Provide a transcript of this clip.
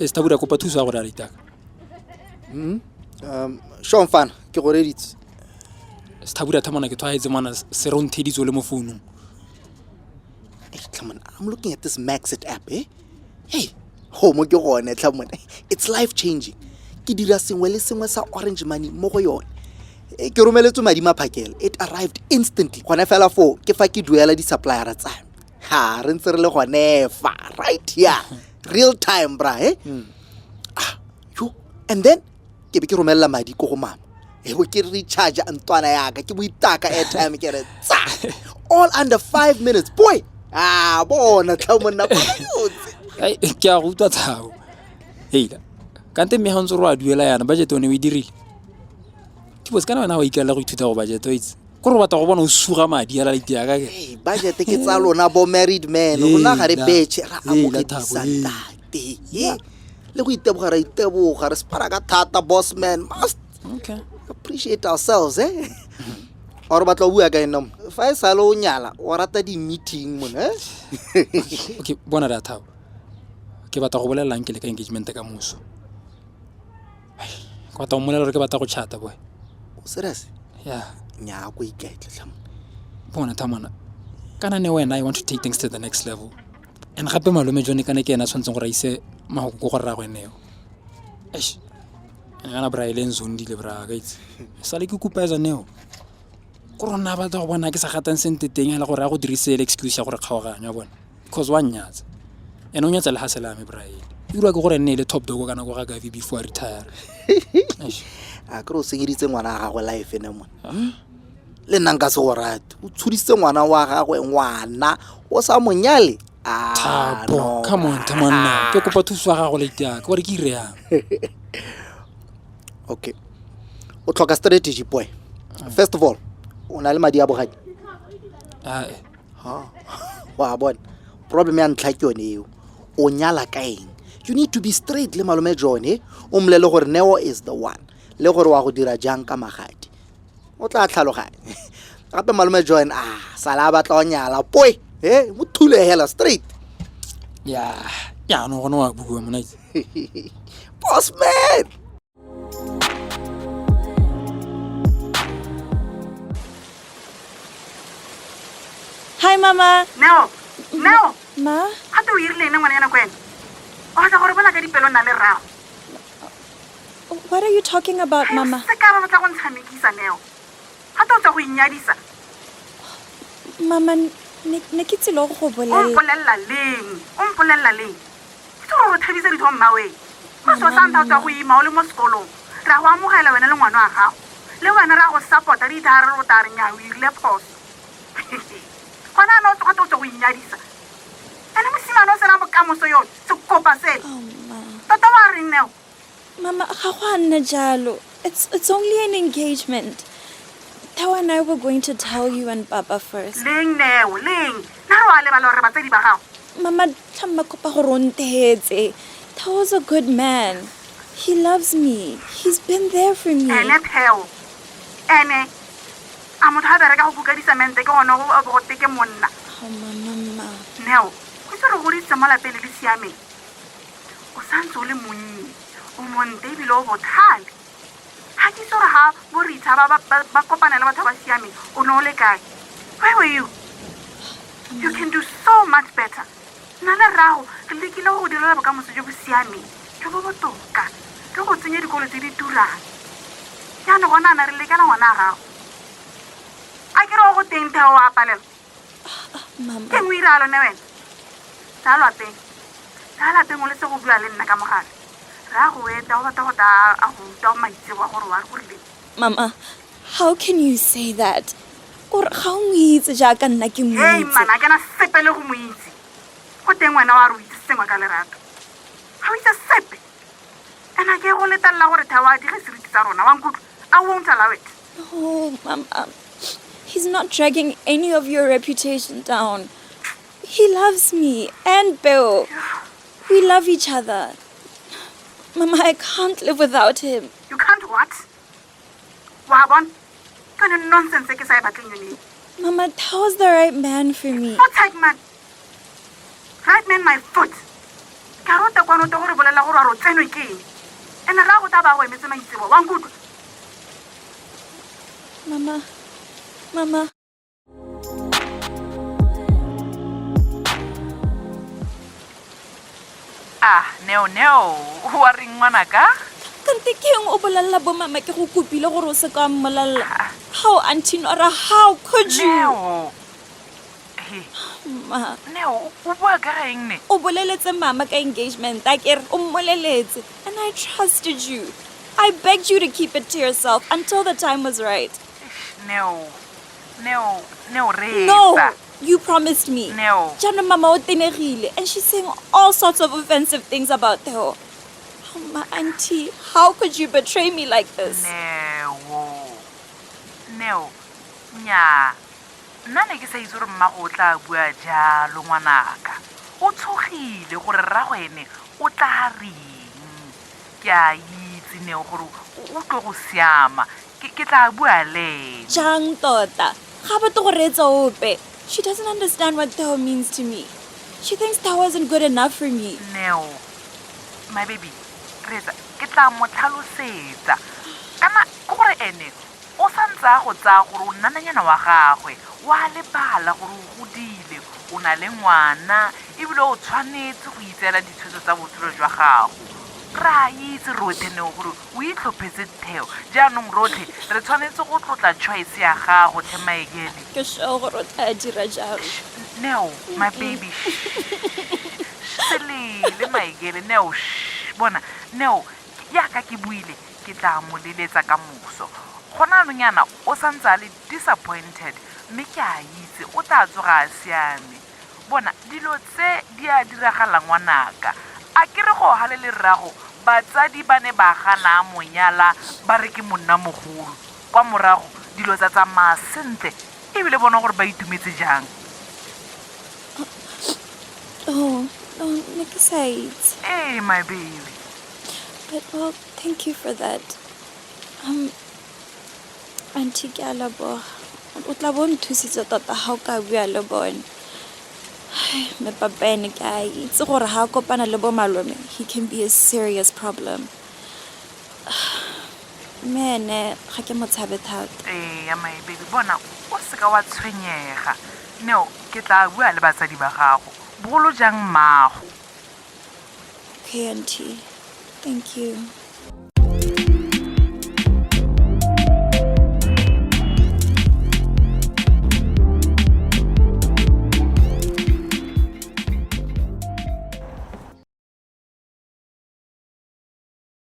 E Stabura kopa thuso ya gore a re itaka. Sure mfana, ke go reditse. Stabura thamana ke tshwaetse mana se re o ntheditse o le mo founung. Hey, Tlhamon, I'm looking at this Maxit app, eh? Hey, ho mo ke gone Tlhamon. It's life changing. Ke dira sengwe le sengwe sa Orange Money mo go yone. Ke romeletswe madi maphakela. It arrived instantly. Gone fela foo ke fa ke duela di-supplier tsa me. Ha, re ntse re le gone fa, right here. Real time, bra, eh? Ah, yo. And then ke be ke romelela madi ko go mama. E bo ke recharge ntwana yaka, ke mo itaka airtime ke re tsa. All under 5 minutes. Boy, ah, bona tla monna yotse. Ai ke a go utlwa Thabo. Heila. Kante mme ga o ntse re wa duela yana budget o ne o e dirile. Tipo se kana wena wa ikaelela go ithuta go budget o itse. Ko re batla go bona o suga madi a la liti ya ka ke. Hey, budget ke tsa lona bo married man. Rona ga re Heila. betšhe, ra Heila, amogedisa Thabo, hei. ntate. Eh, Le go iteboga ra iteboga, re spara ka thata boss man. Must Okay. appreciate ourselves, eh? Or batla o bua ka ena mo. Fa e sale o nyala, o rata di-meeting mona, eh? Okay, bona re a Thabo. Ke batla go bolelela ke le ka engagement ka moso. Ai, Ke batla go mmolelela gore ke batla go chata boy. O serious? Yeah. Nnyaa, ko iketle tlhamo. Bona Thamana. Kana ne wena I want to take things to the next level. And gape malome John kana ke ena a tshwanetseng gore a ise mahoko ko go rraagwe Neo. Eish. Ene kana bra ile nzondile bra ka itse. Sale ke kopa etsa Neo. Ko rona ba batla go bona ke sa gatang sente teng hela gore a go dirise le excuse ya gore kgaoganya bona. Because wa nnyatsa. Ene o nyatsa le hasela me bra ile. Irwa ke gore nne e le top dog kana go ga Gavi before I retire. Eish. A kere o senyeditse ngwana wa gagwe life ene mona. Le nna nka se go rate. O tshodisitse ngwana wa gagwe ngwana o sa mo nyale. Ah, Thabo, no. come on, Thamana. Ke kopa thuso ya gago late ya ka. Gore ke ire yang. Okay. O tlhoka strategy boy. First of all, o na le madi a bogadi. Ah, eh. Ha. Wa bona. Problem ya ntlha ke yone eo. O nyala ka eng? You need to be straight le malome John, eh? O mmolele gore Neo is the one. Le gore wa go dira jang ka magadi. O tla tlhaloganya. Gape malome John, ah, sala a batla go nyala. Boy, eh, mo thule hela straight. Ya, ya no gone wa bua mona itse. Boss man. Hi, Mama. Neo, Neo, Ma? gape o irile ene ngwana ko ene? O batla gore bola ka dipelo nna le rrago. What are you talking about, Mama? Se ka ba batla go ntshamekisa Neo. Gape o tswa go inyadisa. Mama, ne ke tsile go O bolelela. mpolelela leng? O mpolelela leng? Ke gore o thabisa ditho mmaweng. Go so sa ntha o tswa go ima o le mo sekolong. Re a go amogela wena le ngwana wa gago. Le wena re a go support-a re itha re o tla re nnyaa o irile phoso. Gona ana o gape o tswa go inyadisa. Ene mosimane o senang bokamoso yo, sekopa sele. Oh, ma. Tota wa reng Neo? Mama, ga go a nna jalo. It's only an engagement. Theo and I were going to tell you and Papa first. Leng Neo, leng. Nna re wa lebala gore batsadi ba gago. Mama, tlhamma kopa gore o ntheetse. Theo's a good man. He loves me. He's been there for me. Ene Theo. Ene a motho a bereka go kuka disamente ke gone go go te ke monna. Oh, mama, ma. Neo, o itse re godisitse mo lapeng le le siameng. O santse o le monnye, o monte ebile o botlhale. Ga ke itse gore ga bo Rita ba kopana le batho ba ba siameng, o ne o le kae? Where were you? You can do so much better. Nna le rrago re lekile go direla bokamoso jo bo siameng, jo bo botoka, re go tsenye dikolo tse di turang. Jaanong gona ana re lekela ngwana a gago. A ke re o go teng Theo wa palelwa? Mama. Ke eng o ira lone wena? Tla lwapeng. Tla lapeng o lese go bua le nna ka mogala. Re a go eta o batla go tla a go utlwa maitseo a gore wa re go rileng. Mama, how can you say that? Gore ga o mo itse jaaka nna ke mo Hei itse. mana, a kena sepe le go mo itse. Go teng wena wa re o itse sengwe ka lerato. Ga o itse sepe. And a ke go letella gore Theo a dige seriti sa rona, wa nkutlwa? I won't allow it. Oh, Mama. He's not dragging any of your reputation down. He loves me and Bill. We love each other. Mama, I can't live without him. You can't what? Wa bona? Ke yone nonsense e ke sa e batleng yone eo. Mama, Theo's the right man for me. Foot type man. Right man, my foot. Ke a re o te kwano te gore bolelela gore wa re o tsenwe ke eng. Ene rra go tla ba go emetse maitsebo, wa nkutlwa? Mama, mama. Ah, Neo, Neo, wa reng ngwanaka? Kante ke eng o bolelela bo mama ke go kopile gore o se ka wa mmolelela? How, Auntie Nora, how could you? Neo. He, Ma, Neo, o bua ka ga eng ne? o boleletse mama ka engagement a kere o mmoleletse and I trusted you. I begged you to keep it to yourself until the time was right. Eish, Neo, Neo, Neo reetsa. No, you promised me. Neo. Jaanong mama o tenegile and she's saying all sorts of offensive things about Theo. Oh, my auntie, how could you betray me like this? Neo. Neo, nnyaa. Nna ne ke sa itse gore mmago o tla bua jalo ngwanaka. O tshogile gore rrago ene o tla reng. Ke a itse Neo gore o tlo go siama. Ke tla bua le ene. Jang tota? Ga batle go reetsa ope. She doesn't understand what Theo means to me. She thinks Theo wasn't good enough for me. Neo, my baby, reetsa, ke tla mo tlhalosetsa. Kana ke gore ene o santse a go tsaya gore o nnananyana wa gagwe, wa lebala gore o godile, o na le ngwana, ebile o tshwanetse go itseela ditshwetso tsa botshelo jwa gago. Re a itse rotlhe Neo gore o itlhophetse Theo, jaanong rotlhe re tshwanetse go tlotla choice ya gago tlhe Maekele. Ke sure gore o tla dira jalo. Neo, my baby, shh, se lele Maekele, Neo, shh, bona, Neo, yaka ke buile, ke tla mo leletsa ka moso. Gona anong yana o santse a le disappointed, mme ke a itse o tla tsoga a siame. Bona, dilo tse di a diragala ngwanaka. A ke re go gale le rrago, batsadi ba ne ba gana a monyala ba re ke monna mogolo. Kwa morago, dilo tsa tsamaya sentle, ebile bona gore ba itumetse jang. Oh, no, ne ke sa itse. Ee, my baby. But, well, thank you for that. Auntie, ke a leboga. O tla bo o nthusitse tota ga o ka bua le bone. Ai, Mme papa ene ke a itse gore ga a kopana le bo malome, he can be a serious problem. Mme ene ga ke mo tshabe thata. Ee, my baby, bona, o seka wa tshwenyega. Neo, ke tla bua le batsadi ba gago, bogolo jang mmago. Okay, auntie. Thank you.